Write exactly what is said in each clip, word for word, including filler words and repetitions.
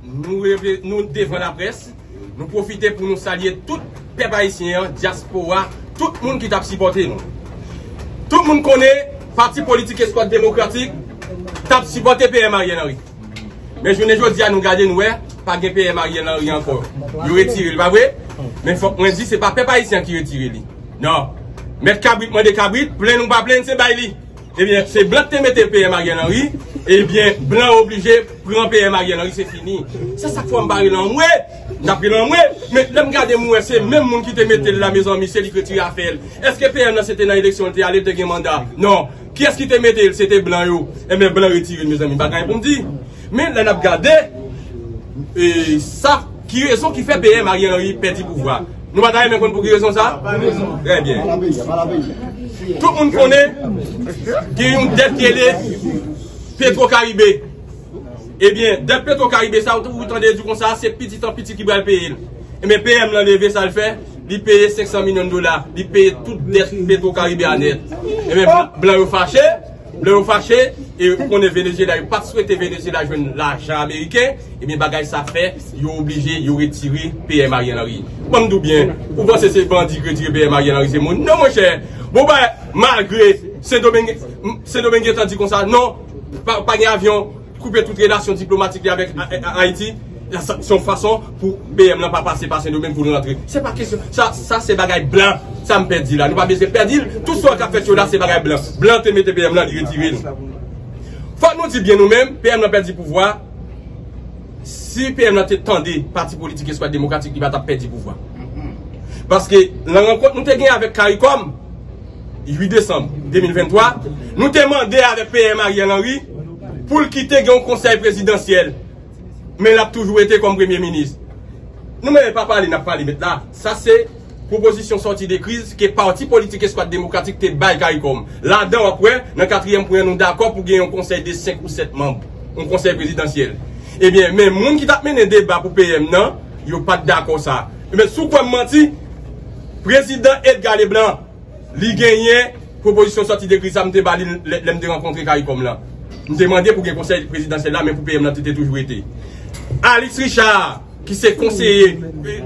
Nou reve, nou devan laprès, nou pwofite pou nou salye tout pèp ayisyen an, dyaspora, tout moun ki t ap sipòte nou. Tout moun konnen pati politik Eskwad Demokratik t ap sipòte P M Ariel Henry. Men jounen jodi a nou gade nou wè, pa gen P M Ariel Henry ankò. Yo retire l, pa vre? Men fòk mwen di se pa pèp ayisyen ki retire li. Non. Mèt kabrit mande kabrit, plenn ou pa plenn, se bay li. Ebyen, se blan ki te mete P M Ariel Henry. Ebyen, blan oblije pran P M Ariel Henry, se fini. Se sa k fè m pa rele anmwe. M t ap rele anmwe. Men lè m gade m wè se menm moun ki te mete l la, mezanmi, se li k retire afè l. Èske P M nan se te nan eleksyon l te ale, l te gen manda? Non. Kiyès ki te mete l? Se te blan yo. Ebyen, blan retire l, mezanmi. Pa gen anyen pou m di. Men lè n ap gade, e, sa, ki rezon ki fè P M Ariel Henry pèdi pouvwa? Nou pa ta renmen konn pou ki rezon sa? Trè byen. Tout moun konnen gen yon dèt ki rele Petro Caribe. Ebyen, dèt Petro Caribe sa, ou tou tande di konsa, se pitit an pitit ki pral peye l. Ebyen, P M lan leve, sa l fè? Li peye senk san milyon dola. Li peye tout dèt Petro Caribe a nèt. Ebyen, blan, blan yo fache. Lè yo fache, e ou konnen Venezyela, yo pa t swete Venezyela jwenn lajan ameriken, ebyen bagay sa fè, yo oblije, yo retire P M Ariel Henry. Ban m di w byen, ou panse se bandi ki retire P M Ariel Henry, se moun? Non, monchè. Bon, ba, malgre Sendomeng, Sendomeng gentan di konsa, non, pa, pa gen avyon, koupe tout relasyon diplomatik li avèk A-, A-, Ayiti. Sa, se yon fason pou P M lan pa pase pa Sendomeng pou l rantre. Se pa kesyon. Sa, sa se bagay blan. Sa m pèdi la. Nou pa bezwen pèdi l. Tout sa k ap fèt yo la, se bagay blan. Blan te mete P M lan, li retire l. Fòk nou di byen nou menm, P M lan pèdi pouvwa. Si P M lan te tande Pati Politik Eskwad Demokratik, li pa t ap pèdi pouvwa. Paske nan rankont nou te gen avèk Caricom, uit desanm de mil venntwa, nou te mande avèk P M Ariel Henry pou l kite gen yon konsèy prezidansyèl. Men l ap toujou rete kòm premye minis. Nou menm pa pale, n ap pale met la. Sa se pwopozisyon sòti de kriz ke Pati Politik Eskwad Demokratik te bay Caricom. Ladan w ap wè, nan katriyèm pwen an, nou dakò pou gen yon konsèy de senk ou sèt manm, yon konsèy prezidansyèl. Ebyen, men moun ki t ap mennen deba pou P M nan, yo pa t dakò sa. Ebyen, si w kwè m manti, prezidan Edgar Leblanc, li genyen pwopozisyon sòti de kriz sa m te ba li lè, lè m te rankontre Caricom lan. M te mande pou gen konsèy prezidansyèl la, men pou P M lan te, te toujou rete. Alix Richard, ki se konseye, eh,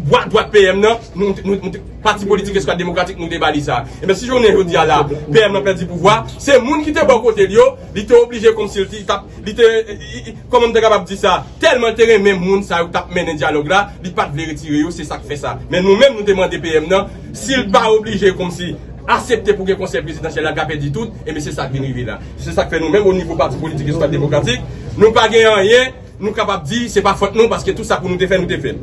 bwa dwat P M nan, nou, nou, nou, Pati Politik Eskwad Demokratik, nou te ba li sa. Ebyen, si jounen jodi a la, P M nan pèdi pouvwa, se moun ki te bò kote l yo, li te oblije kòmsi l te, t ap, li te, i, i, kòman m te kapab di sa? Tèlman l te renmen moun sa yo k t ap mennen dyalòg la, li pa t vle retire yo, se sa k fè sa. Men nou menm, nou te mande P M nan, si l pa oblije kòmsi aksepte pou gen konsèy prezidansyèl la, l ka pèdi tout, ebyen se sa k vin rive la. Se sa k fè nou menm, o nivo Pati Politik Eskwad Demokratik, nou pa gen anyen, nou kapab di, se pa fòt nou, paske tout sa pou nou te fè, nou te fè l.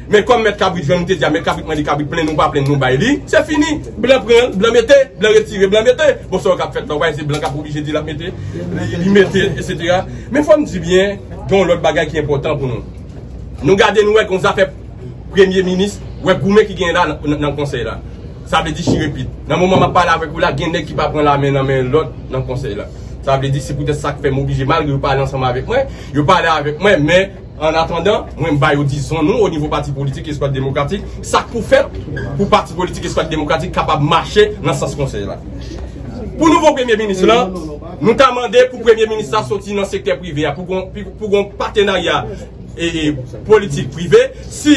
Men kòm mèt kabrit jwenn, nou te di a mèt kabrit mande kabrit, plenn ou pa plenn, nou bay li, se fini. Blan pran, blan mete, blan retire, blan mete. Bon, sa yo k ap fèt la, w pa wè se blan k ap oblije di l ap mete, li, li mete, etsetera. Men fò m di byen, gen yon lòt bagay ki enpòtan pou nou. Nou gade, nou wè gon zafè premye minis, wè goumen ki genyen la nan, nan, nan konsèy la. Sa vle di chire pit. Nan moman m ap pale avèk ou la, gen nèg ki pa pran lamen nan men lòt nan konsèy la. Sa vle di se poutèt sa k fè m oblije, malgre yo pale ansanm avèk mwen, yo pale avèk mwen, men an atandan, mwen m ba yo dizon nou o nivo Pati Politik Eskwad Demokratik, sa k pou fèt pou Pati Politik Eskwad Demokratik kapab mache nan sans konsèy la. Pou nouvo premye minis lan, nou ta mande pou premye minis la soti nan sektè prive a, pou gon, pou gon patenarya e, e politik prive. Si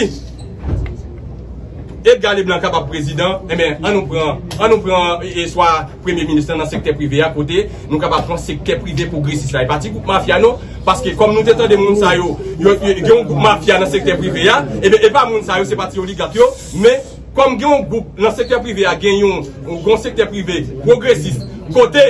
Edgar Leblanc kapab prezidan, ebyen, an nou pran, an nou pran, e, e, swa premye minis lan nan sektè prive a, kote nou kapab pran sektè prive pwogresis la. E pa ti gwoup mafya non, paske kòm nou te tande moun sa yo, yo, yo, gen yon gwoup mafya nan sektè prive a, ebyen, e pa moun sa yo, se pa ti oligak yo, men kòm gen yon gwoup nan sektè prive a, gen yon, yon sektè prive pwogresis, kote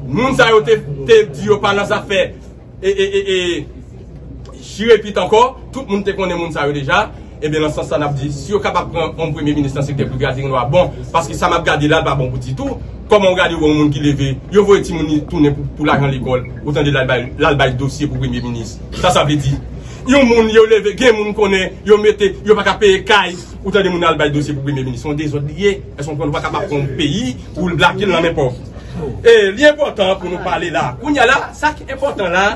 moun sa yo te, te di yo pa nan zafè e, e, e, e, chire pit ankò, tout moun te konnen moun sa yo deja. Ebyen, nan sans sa, n ap di, si yo kapab pran yon premye minis nan sektè prive a, te gen dwa bon. Paske sa m ap gade la, l pa bon pou ditou. Kòman w gade, w wè yon moun ki leve, yo voye timoun li tounen pou, pou lajan lekòl, ou tande l al bay, l al bay dosye pou premye minis. Sa, sa vle di, yon moun yo leve, gen moun konnen, yo mete, yo pa ka peye kay, ou tande moun al bay dosye pou premye minis. Se yon dezòd li ye. Èske w konprann, ou pa kapab pran yon peyi pou w lage l nan men pòv? E, li enpòtan pou nou pale la. Kounye a la, sa ki enpòtan la,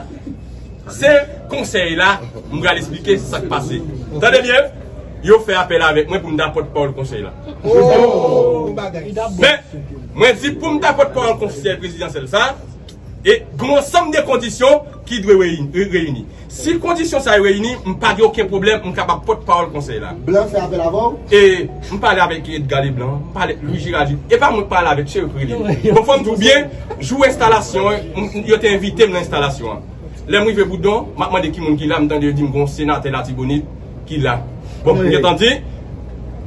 se konsèy la, m pral esplike sa k pase. Tande byen, yo fè apèl avèk mwen pou m ta pòtpawòl konsèy la. Men, mwen di pou m ta pòtpawòl konsèy prezidansyèl sa, e gen yon ansanm de kondisyon ki dwe reyini. Si kondisyon sa yo reyini, m pa gen okenn pwoblèm, m kapab pòt pawòl konsèy la. Blan fè apèl avè w? E m pale avèk Edgar Leblanc, m pale Louis Girard, e pa mwen k pale avèk, se yo k rele m. Bon, fò m di w byen, jou enstalasyon an, m- yo te envite m nan enstalasyon an. Lè m rive Boudon, m ap mande ki moun ki la, m tande yo di m gon senatè Latibonit ki la. Bon, m gentan di,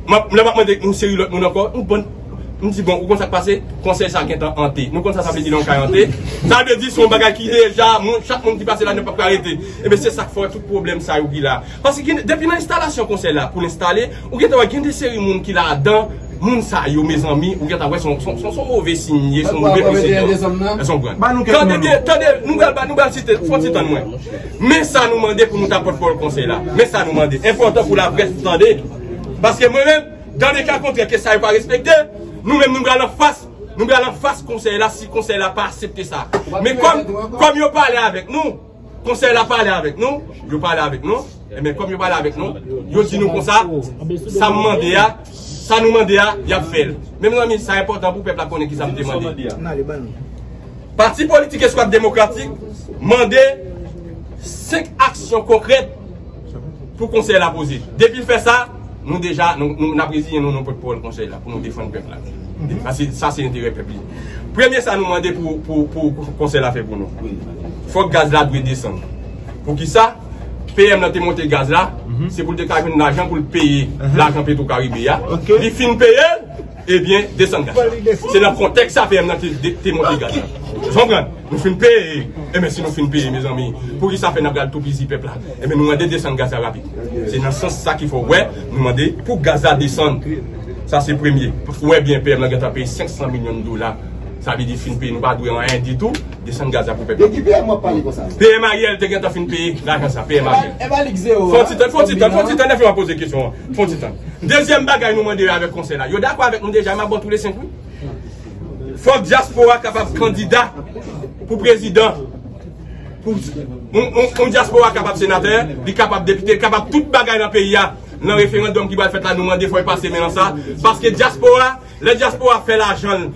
m ap- lè m ap mande yon seri lòt moun ankò, yon bann M di, bon, ou konn sa k pase? Konsèy sa gentan ante. Nou konn sa sa vle di lè yon kay ante? Sa vle di se yon bagay ki deja, moun, chak moun ki pase la, nou p ap ka rete. Ebyen, se sa k fè tout pwoblèm sa yo ki la. Paske gen- depi nan enstalasyon konsèy la, pou l enstale, ou gentan wè gen de seri moun ki ladan, moun sa yo, mezanmi, ou gentan wè se yon- se yon- se yon- se yon move siy ye, se yon move pwosedi. Èske w konprann? Tande byen, tande, nou pral ba- nou pral site, fò ti tann mwen. Men sa nou mande pou nou ta pòtpawòl konsèy la. Men sa nou mande. Enpòtan pou laprès tande. Paske mwen menm, dans le cas contraire ke sa yo pa respekte, nou menm nou pral anfas, nou pral anfas konsèy la si konsèy la pa aksepte sa. Men kòm, kòm yo pale avèk nou, konsèy la pale avèk nou, yo pale avèk nou, ebyen kòm yo pale avèk nou, yo di nou konsa, sa m mande a, sa nou mande a, y ap fè l. Men mezanmi, sa enpòtan pou pèp la konnen kisa m te mande. Pati politik Eskwad Demokratik mande senk aksyon konkrèt pou konsèy la poze. Depi l fè sa, nou deja, nou, nou, n ap reziyen nou, nou pòtpawòl konsèy la pou nou defann pèp la. Sa se, sa se enterè pèp li. Premye sa nou mande pou, pou, pou, pou konsèy la fè pou nou. Fòk gaz la dwe desann. Poukisa? P M nan te monte gaz la, se pou l te ka jwenn lajan pou l peye lajan Petro Caribe a. Li fin peye l, ebyen, desann gaz la. Se nan kontèks sa P M nan te, te, te monte gaz la. Ou konprann? Nou fin peye. Ebyen, si nou fin peye, mezanmi, poukisa fè n ap pral toupizi pèp la? Ebyen, nou mande desann gaz la rapid. Se nan sans sa ki fè w wè, nou mande pou gaz la desann. Sa se premye. Ou wè byen, P M nan gentan peye senk san milyon dola. Sa vle di fin peye, nou pa dwe anyen ditou. Desann gaz la pou pèp la. De ki P M w ap pale konsa? P M Ariel te gentan fin peye lajan sa, P M Ariel. Fò ti tann, fò ti tann, fò ti tann, lè fè w ap poze kesyon an. Fò ti tann. Dezyèm bagay nou mande yo avèk konsèy la. Yo dakò avèk nou deja, m ap bon tou le senk, wi. Fòk dyaspora kapab kandida pou prezidan. Pou, yon, yon, yon dyaspora kapab senatè, li kapab depite, li kapab tout bagay nan peyi a. Nan referandòm ki pral fèt la, nou mande fò l pase men nan sa. Paske dyaspora, lè dyaspora fè lajan,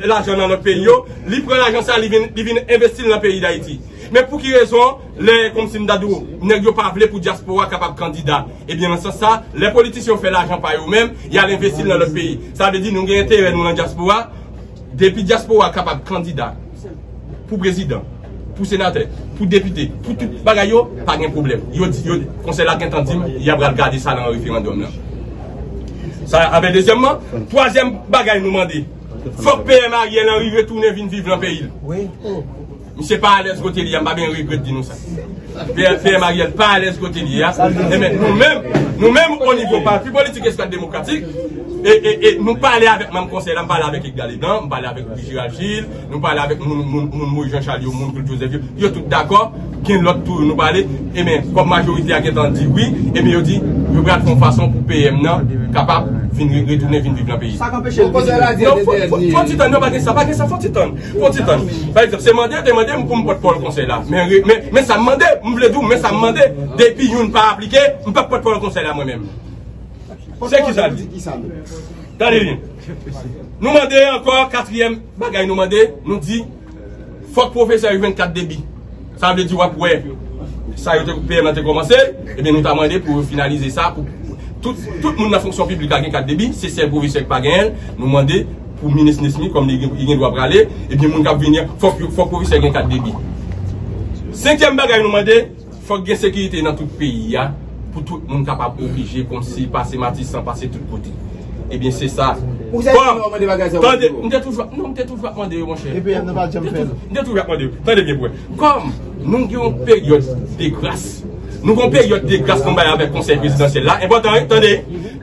lajan nan lòt peyi yo, li pran lajan sa, li vin, li vin envesti l nan peyi Dayiti. Men pou ki rezon, lè, kòmsi m ta di w, nèg yo pa vle pou dyaspora kapab kandida? Ebyen, nan sans sa, lè politisyen yo fè lajan pa yo menm, y al envesti l nan lòt peyi. Sa vle di, nou gen enterè, nou, nan dyaspora, depi dyaspora kapab kandida pou prezidan, pou senatè, pou depite, pou tout bagay yo, pa gen pwoblèm. Yo di, yo, konsèy la gentan di m, y ap pral gade sa nan referandòm nan. Sa, avè dezyèmman, twazyèm bagay nou mande, fòk P M Ariel Henry retounen vin viv nan peyi l. Misye pa alèz kote li a, m pa byen regrèt di nou sa. P M, P M Ariel pa alèz kote li a. Ebyen, nou menm, nou menm, o nivo pati politik Eskwad Demokratik, e, e, e nou pale avèk manm konsèy la, m pale avèk Edgar Leblanc, m pale avèk Louis Gérald Gilles, nou pale avèk moun, moun, moun Moïse Jean Charles yo, moun Claude Joseph yo, yo tout dakò, gen lòt tou, nou pale, ebyen, kòm majorite a gentan di wi, ebyen, yo di, yo pral fè yon fason pou P M nan kapab vin re- retounen vin viv nan peyi. Sa k anpeche l vini? Non, fò, fò, fò ti tann, non, pa gen sa, pa gen sa, fò ti tann. Fò ti tann. Pa egzanp, se mande yo te mande m pou m pòtpawòl konsèy la. Men, re- men, men sa m mande, m vle di w, men sa m mande, depi youn pa aplike, m p ap pòtpawòl konsèy la mwen menm. Se ki sa l di? Tande byen. Nou mande ankò, katriyèm bagay nou mande, nou di, fòk pwofesè yo jwenn kat debi. Sa vle di w ap wè sa yo te, P M nan te kòmanse, ebyen nou ta mande pou yo finalize sa, pou tout, tout moun nan fonksyon piblik la gen kat debi, se sèl pwofesè ki pa genyen l, nou mande pou minis Nesmy, kòm li gen, li gen dwa prale, ebyen moun k ap vini an, fòk yo, fòk pwofesè gen kat debi. Senkyèm bagay nou mande, fòk gen sekirite nan tout peyi a, pou tout moun kapab oblije kòmsi pase Matisan, pase tout kote. Ebyen, se sa. Ou se Bon, mande bagay sa yo tande, pou m te toujou, non, m te toujou ap mande yo, monchè. E P M nan pa janm fè l. M te toujou ap mande yo. Tande byen pou wè. Kòm nou gen yon peryòd de gras, nou gen yon peryòd de gras nou bay avèk Konsèy Prezidansyèl la. Enpòtan, wi, tande.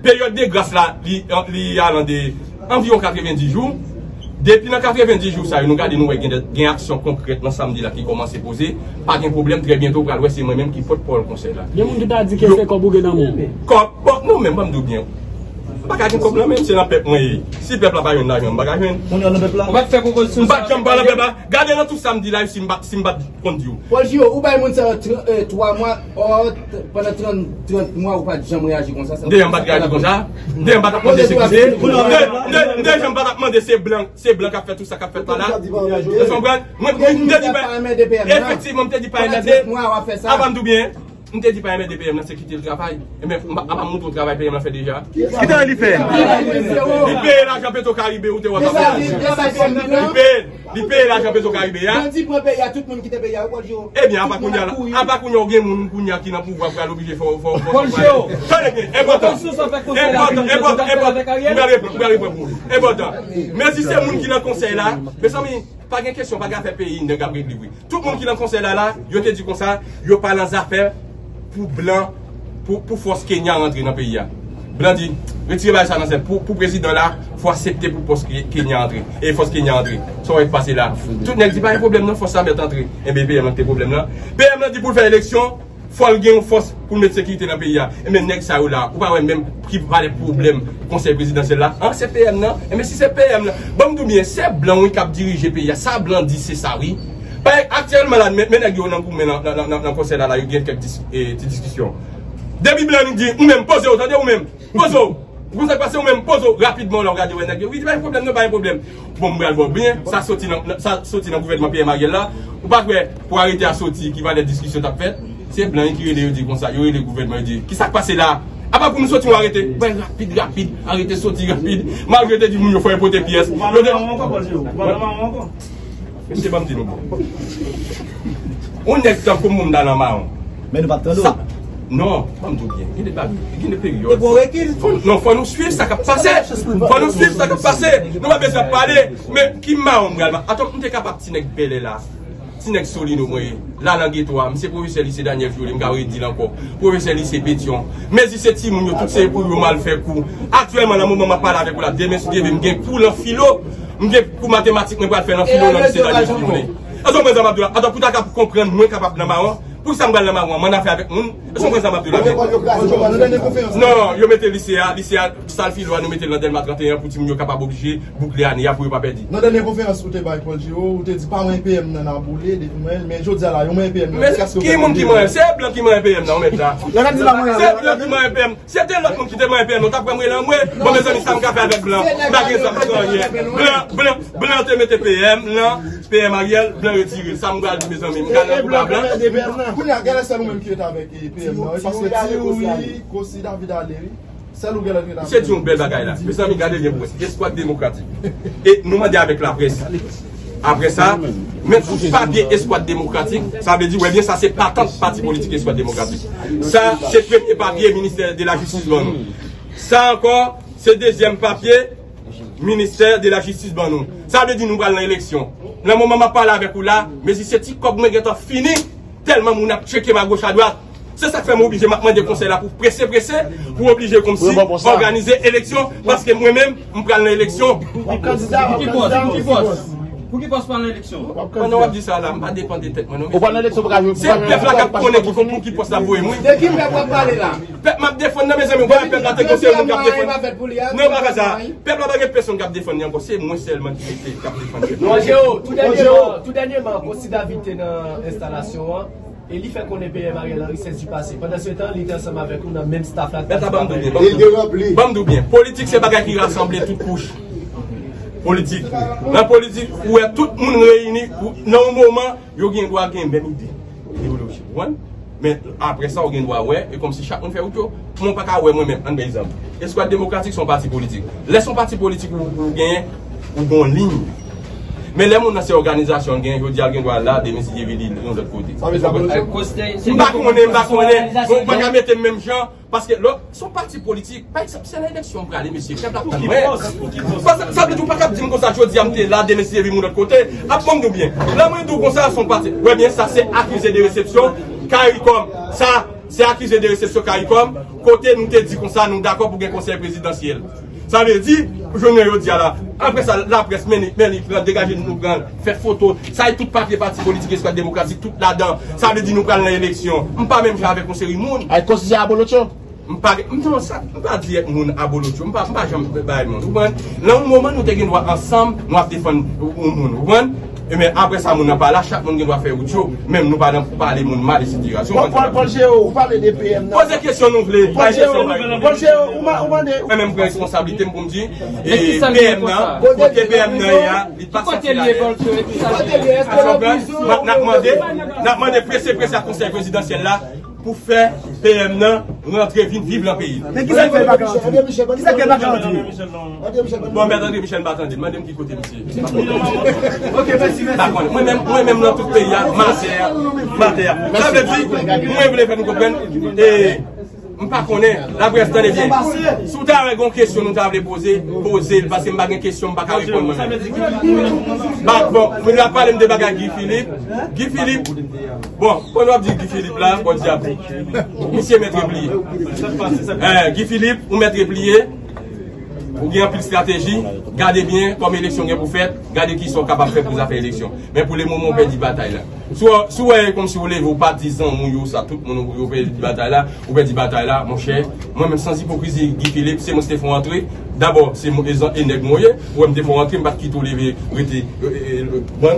Peryòd de gras la, li, li alan de anviwon katrevenndis jou. Depi nan katrevenndis jou sa yo, nou gade, nou wè gen, gen aksyon konkrèt nan samdi la ki kòmanse poze. Pa gen pwoblèm, trè byento, w pral wè se mwen menm ki pòtpawòl konsèy la. Gen moun ki ta di ke Yo- se kòb ou gen nan men w. Kòb, bon, nou menm, ban m di w byen. M pa ka gen kòb nan men m, se nan pèp mwen ye. Si pèp la pa jwenn lajan, m pa ka jwenn. Kounye a nan pèp la. Ou pa t fè pwopozisyon. M pa t janm pale nan pèp la. Gade nan tout sa m di la, si m pa, si m pa t konn di w. Pòl Jiyo, ou bay moun sa yo tran- euh, twa mwa, or, pandan trant, trant mwa, ou pa t janm reyaji konsa. Deja m pa t reyaji konsa. Deja m pa t ap mande sekirite. Deja m pa t ap mande se blan, se blan k ap fè tout sa k ap fèt la la. Ou konprann? Mwen, mwen te di pa, efektivman, m te di pa M N D. Apa m di w byen? M te di pa M N D P M nan se kite l travay. Ebyen, m pa, apa m montre w travay P M nan fè deja? Ki travay li fè? Li peye lajan Petro Caribe ou te wè sa fè. Li peye, li peye lajan Petro Caribe a. Bandi pran peyi a, tout moun kite peyi a, ou konn yo. Ebyen, apa kounye a la, apa kounye a ou gen moun kounye a ki nan pouvwa pral oblije fè w, fè w, fè w. Tande byen, enpòtan. Enpòtan, enpòtan, enpòtan. M pral reprann, m pral reprann pou ou. Enpòtan. Men si se moun ki nan konsèy la, mezanmi, pa gen kesyon, pa gen afè peyi nèg ap regle vre. Tout moun ki nan konsèy la la, yo te di konsa, yo pa nan zafè pou blan, pou, pou fòs Kenya rantre nan peyi a. Blan di, retire bagay sa nan sèt, pou, pou prezidan la, fò aksepte pou fòs Ke- Kenya antre. E fòs Kenya antre. Sa w wè k pase la. Tout nèg di pa gen pwoblèm non, fòs sa mèt antre. Enben P M nan te pwoblèm nan. P M nan di pou l fè eleksyon, fò l gen yon fòs pou l met sekirite nan peyi a. Enben nèg sa yo la, ou pa wè menm ki valè pwoblèm konsèy prezidansyèl la? An, se P M nan. Enben si se P M nan, ban m di w byen, se blan wi k ap dirije peyi a. Sa blan di, se sa wi. Paske aktyèlman la, men, men nèg yo nan goumen nan, nan, nan, nan, nan konsèy la, la, yo gen kèk dis- e, ti diskisyon. Depi blan di, ou menm, poze w, tande ou menm. Poze w. Ou konn sa k pase ou menm, poze w rapidman, la w gade wè nèg yo. Wi, pa gen pwoblèm, non, pa gen pwoblèm. Bon, m pral ba w byen, sa soti nan, nan- sa soti nan gouvènman P M Ariel la. Ou pa kwè, pou arete a soti, ki valè diskisyon t ap fèt? Se blan yo ki rele, yo di konsa, yo rele gouvènman, yo di, ki sa k pase la? Apa pou nou soti yon arete? Bay rapid, rapid, arete soti rapid. Malgre te di moun yo fò yo pote pyès. Ou pa nan mawon ankò, Paul Giraud? Ou pa nan mawon ankò? Mesye, ban m di nou bon. Yon nèg tankou m, m ta nan mawon. Men nou p ap tande w. Sa- Non, ban m di w byen. Gen de bagay, gen de peryòd. E bon rekil. Fò, non, fò nou swiv sa k ap pase. Fò nou swiv sa k ap pase. Nou pa bezwen ap pale. Men ki mawon m pral ma- Atann, m te kapab ti nèg bèlè la. Ti nèg Solino mwen ye. La nan geto a, m se pwofesè lise Daniel Joly, m ka redi l ankò. Pwofesè lise Petyon. Mezi se timoun yo, tout se pou yo m al fè kou. Aktyèlman, nan moman m ap pale avèk ou la, demen si Dye vle, m gen kou nan filo. M gen kou matematik, mwen pral fè nan filo nan lise Daniel Joly. Èske w konprann sa m ap di w la? Atann, pou ta ka konprann, mwen kapab nan mawon. Poukisa m pral nan mawon an? M annafè avèk moun. Èske w konprann sa m ap di w la? Non, yo mete lise a, lise a, sal filo a, nou mete l nan Dèlma trannteyen pou timoun yo kapab oblije boukle ane a pou yo pa pèdi. Nan dènye konferans ou te bay Paul Giraud, ou te di pa manyen P M nan nan boule, depi manyen l, men jodi a la, yo manyen P M nan jiskaske ki moun ki manyen? Se blan ki manyen P M nan, ou mèt la. Se blan ki manyen P M. Si se te lòt moun ki te manyen P M nan, ou t ap wè m rele anmwe. Bon, mezanmi, sa m ka fè avèk blan? M pa gen zam, m pa gen anyen. Blan, blan, blan te mete P M nan, P M Ariel, blan retire l. Sa m pral di, mezanmi, m ka nan kou pa blan? Kounye a, genlè sèl ou menm ki rete avèk, e, P M nan, wi, paske Ti Youri, Kosi, David ale, wi. Sèl ou genlè ki rete avèk. Misye di yon bèl bagay la. Mezanmi, gade byen pou wè. Eskwad Demokratik. E nou mande avèk laprès. Apre sa, men tout papye Eskwad Demokratik, sa vle di, wè byen, sa se patant pati politik Eskwad Demokratik. Sa se premye papye Ministè de la Jistis ban nou. Sa ankò, se dezyèm papye Ministè de la Jistis ban nou. Sa vle di nou pral nan eleksyon. Nan moman m ap pale avèk ou la, mezi se ti kòb mwen gentan fini, tèlman moun ap tcheke m agoch adwat. Se sa k fè mwen oblije m ap mande konsèy la pou prese, prese, pou oblije kòmsi òganize eleksyon, paske mwen menm, m pral nan eleksyon. Pou ki pòs? Pou ki pòs? Pou ki pòs pral nan eleksyon? Pandan w ap di sa la, m pa depann de tèt mwen non, mesye. Ou pral nan eleksyon pou ka jwe. Se pèp la k ap konnen ki pou ki pòs l ap voye m, wi. De ki pèp w ap pale la? Pèp m ap defann nan, mezanmi, ou pa wè pèp la te gen yon seri moun k ap defann. Non, pa fè sa. Pèp la pa gen pèsonn k ap defann li ankò. Se mwen sèlman ki rete k ap defann pèp la. Non, Jero, tou dènyèman, tou dènyèman, Kosi David te nan enstalasyon an. E li fè konnen P M Ariel Henry se du passé. Pandan se tan, li te ansanm avèk nou nan menm staff la. Mèt la, ban m di w byen, ban m di w byen. Ban m di w byen. Politik se bagay ki rasanble tout kouch politik. Nan politik, ou wè tout moun reyini, ou, nan yon moman, yo gen dwa gen menm ide, ideyoloji. Ou konprann? Men apre sa, ou gen dwa wè, e kòmsi chak moun fè wout yo. Mwen pa ka wè mwen menm, ann bay egzanp. Eskwad Demokratik se yon pati politik. Lè se yon pati politik ou, ou genyen, ou gen yon liy. Men lè moun nan se òganizasyon l genyen, jodi a l gen dwa la, demen si Dye vle li yon lòt kote. Sa vle di sa politik? M pa konnen, m pa konnen. Bon, ou pa ka mete m menm jan, paske lè se yon pati politik, pa egzanp, se nan eleksyon m prale, mesye, pèp la ap tann mwen. Sa, sa, sa vle di ou pa ka ap di m konsa, jodi a m te la, demen si Dye vle m yon lòt kote. Ap ban m di w byen. Lè mwen di w konsa, se yon pati. Wè byen, sa se akize de resepsyon, CARICOM. Sa, se akize de resepsyon CARICOM, kote nou te di konsa, nou dakò pou gen konsèy prezidansyèl. Sa vle di, jounen jodi a la, apre sa, laprès, men li, men li pran, degaje nou, nou pran, fè foto. Sa e tout papye pati politik Eskwad Demokratik, tout ladan. Sa vle di nou pral nan eleksyon. M pa menm jan avèk yon seri moun. Ay, konstitisyon abolotcho. M pa, m, non, sa, m pa di èk moun abolotcho, m pa, m pa janm bay moun, ou konprann? Nan yon moman, nou te gen dwa ansanm, nou ap defann yon moun, ou konprann? E men, apre sa, moun nan pa la, chak moun gen dwa fè wout yo, menm nou pa nan pou pale moun mal, etsetera. Si w konprann sa m ap di. Paul Géo, ou pale de P M nan. Poze kesyon nou vle, bay kesyon bay. Paul Géo, ou ma-, ou mande. Mwen menm pran responsablite m pou m di, e, P M nan, kote P M nan ye a, li pa soti la. N ap mande, n ap mande prese, prese ak Konsèy Prezidansyèl la, pou fè P M nan rantre vin viv nan peyi. Men kisa k fè l pa ka rantre? Kisa k fè l pa ka rantre? Bon, Mèt André Michel, m pa tande. Mande m ki kote misye. Ok, mèsi, mèsi. Pa konnen. Mwen menm, mwen menm nan tout peyi a, m atè a, m atè a. Sa vle di, mwen vle fè nou konprann, e, m pa konnen, laprès, tande byen. Si w ta wè gon kesyon nou ta vle poze, poze l, paske m pa gen kesyon, m pa ka reponn mwen menm. Ba, bon, moun la pale m de bagay Guy Philippe. Guy Philippe, bon, pandan w ap di Guy Philippe la, bon dyab. Misye mèt repliye. Eh, Guy Philippe, ou mèt repliye. Ou gen anpil estrateji. Gade byen kòman eleksyon gen pou fèt. Gade kisa w kapab fè pou zafè eleksyon. Men pou le moman, ou pèdi batay la. Si w, si w wè kòmsi w leve, ou pa di zanmi w yo, sa, tout moun ou pèdi batay la, ou pèdi batay la, monchè. Mwen menm, sans ipokrizi, Guy Philippe, se mwen ki te fè w antre. Dabò, se mwen, e zan, e nèg mwen ye. Ou wè m te fè w antre, m pa t kite w leve, rete, e, e, e, bon.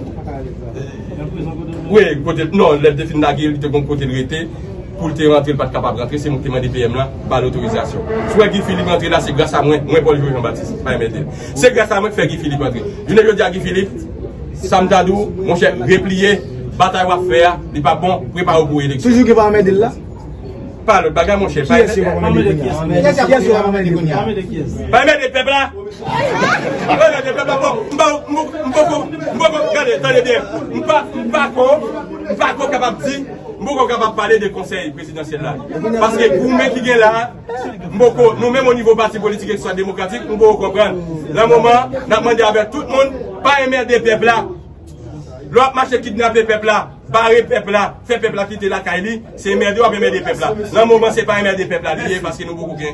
Wi, kote, non, lè l te fin lage, li te gon kote l rete. Pou l te rantre, l pa t kapab rantre, se mwen ki te mande P M lan, ba l otorizasyon. Si w wè Guy Philippe rantre la, se gras a mwen, mwen Paul Joe Jean Baptiste, pa M L D. Se gras a mwen k fè Guy Philippe rantre. Jounen jodi a, Guy Philippe, sa m ta di w, monchè, repliye, batay w ap fè a, li p ap bon, prepare w pou eleksyon. Toujou gen pa M L D la? Pa lòt bagay, monchè, pa M L D. Kiyès yo pa M L D kounye a? Kiyès yo pa M L D kounye a? Pa M L D pèp la! Pa M L D pèp la, bon, m pa, m poko, m poko, gade, tande byen. M pa, m pa ko, m pa ko kapab di, m poko kapab pale de konsèy prezidansyèl la. Paske goumen ki gen la, m poko, nou menm o nivo pati politik Ekstra Demokratik, m poko konprann. Nan moman, n ap mande avèk tout moun, pa M L D pèp la. Lè w ap mache kidnape pèp la, bare pèp la, fè pèp la kite lakay li, se M L D w ap M L D pèp la. Nan moman, se pa M L D pèp la li ye, paske nou poko gen